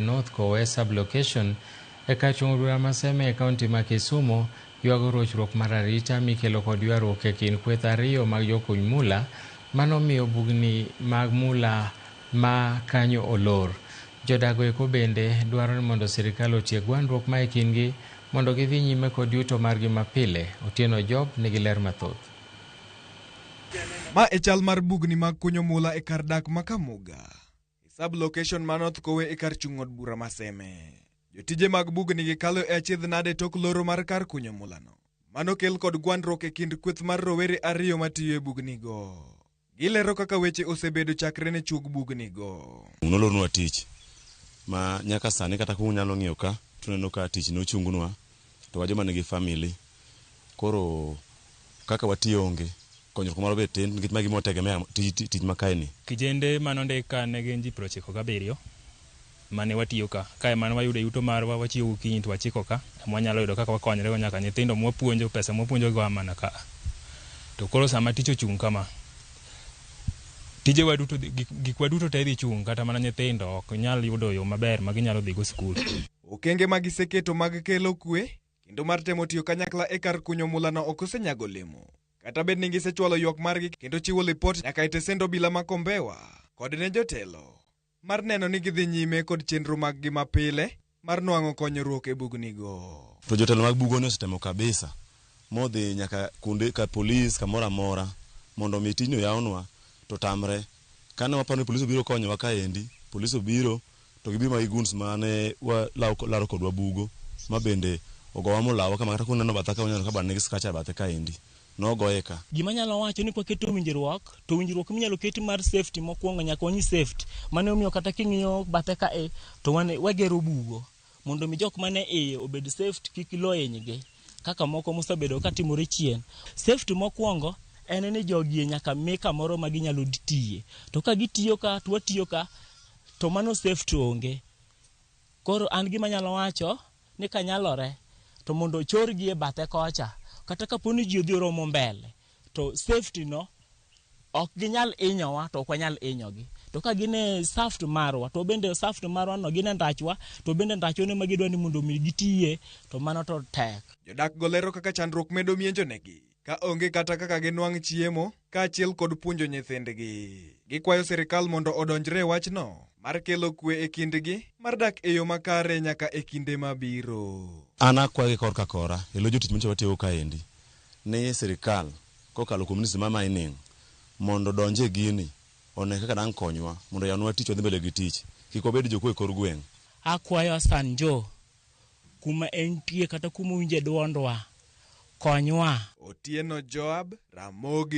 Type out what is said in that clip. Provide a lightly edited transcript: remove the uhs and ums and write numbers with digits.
North Kowe sub-location e kar chung' od bura ma Seme e kaunti ma Kisumu ywago rochruok mar arita mikelo kod ywaruok e kind kweth ariyo mag jokuny mula mano miyo bugni mag mula ma kanyo olor. Jodago eko bende dwaro ni mondo sirikal otiek gwandruok ma e kindgi mondo gidhi nyime kod yuto margi mapile. Otieno Job nigi ler mathoth. Ma e chal mar bugni mag kunyo mula e kar dak ma Kamuga. E sub-location ma North Kowe e kar chung' od bura ma Seme. Jotije mag bugni gikalo e achiedh nade tok loro mar kar kunyo mulano. Mano kel kod gwandruok e kind kweth mar rowere ariyo matiyo e bugnigo. Gilero kaka weche osebedo chakre ne chuog bugnigo. Nolornwa tich ma nyaka sani kata kunyalo ng'iyo ka tuneno ka tich nochungnwa to wa joma nigi family koro kaka watiyo onge konyruok moro be tin nikech magi motegemea tich ma kae ni. Kijende manondik ka ne gin ji 97 mane watiyo ka. Kae mane wayudo yuto marwa wachiewo gokinyi to wachiko ka ema wanyalo yudo kaka wakonyore go nyaka nyithindo mwapuonjo pesa mwapuonjo go a mana ka. To koro sama tich ochung' kama, tijewa duto gikwa duto te dhi chung' kata mana nyithindo ok nyal yudo yo maber ma ginyalo dhi go skul. Okenge ma giseketo mag kelo kwe kendo mar temo tiyo kanyakla e kar kunyo mulano ok osenyago olemo. Kata bed ni gisechwalo ywak margi kendo chiwo lipot nyaka e tesend obila ma Kombewa kod ne jotelo mar neno ni gidhi nyime kod chenro maggi mapile mar nwang'o konyruok e bugnigo. To jotelo mag bugoni osetemo kabisa modhi nyaka kuonde ka polis kamoro amora mondo omi tijni oyawnwa to tamre. Kane waparo ni polis obiro konyowa kaendi, polis obiro to gibiro ma gi goons mane laro kodwa bugo ma bende ogowa molawa kama kata kuneno batha ka uneno ka bana nigi scratch e bathe kaendi. Nogoye ka. Gima anyalo wacho ni kwaketo winjruok to winjruok minyalo ket mar safety mokwongo nyaka wang'i safety. Mano omiyo kata king'iyo bathe ka e to wan wagero bugo mondo mi jok mane iye obed safe kik lo hinygi kaka moko mosebedo katimore chien. Safety mokwongo en ni jogi nyaka mi kamoro ma ginyalo tiye. To ka gitiyo ka to watiyo ka to mano safety onge. Koro an gima anyalo wacho ni kanyalore to mondo ochorgi e bathe kocha kata kapo ni ji odhi oromo mbele to safety no ok ginyal hinyowa to ok wanyal hinyogi. To ka gin e shaft marwa to bende shaft marwa no gin e ndachwa to bende ndachwa no ema gidwa ni mondo mi gitiye to mano to tek. Jodak go lero kaka chandruok medo mienjonegi ka onge kata kaka ginwang' chiemo kaachiel kod puonjo nyithindgi. Gikwayo sirikal mondo odonjre e wachno mar kelo kwe e kindgi mar dak e yo makare nyaka e kinde mabiro. An akwayo gi korka kora e lo jotich manyocha watiyogo kaendi ni sirikal kokalo kuom ministry mar mining mondo odonj e gini one kaka dang' konywa mondo oyawnwa tich wadhi mbele gi tich kik wabed jokuo e kor gweng'. Akwayo Hassan Joho kuma entie kata kuma owinje duondwa konywa. Otieno Joab, Ramogi.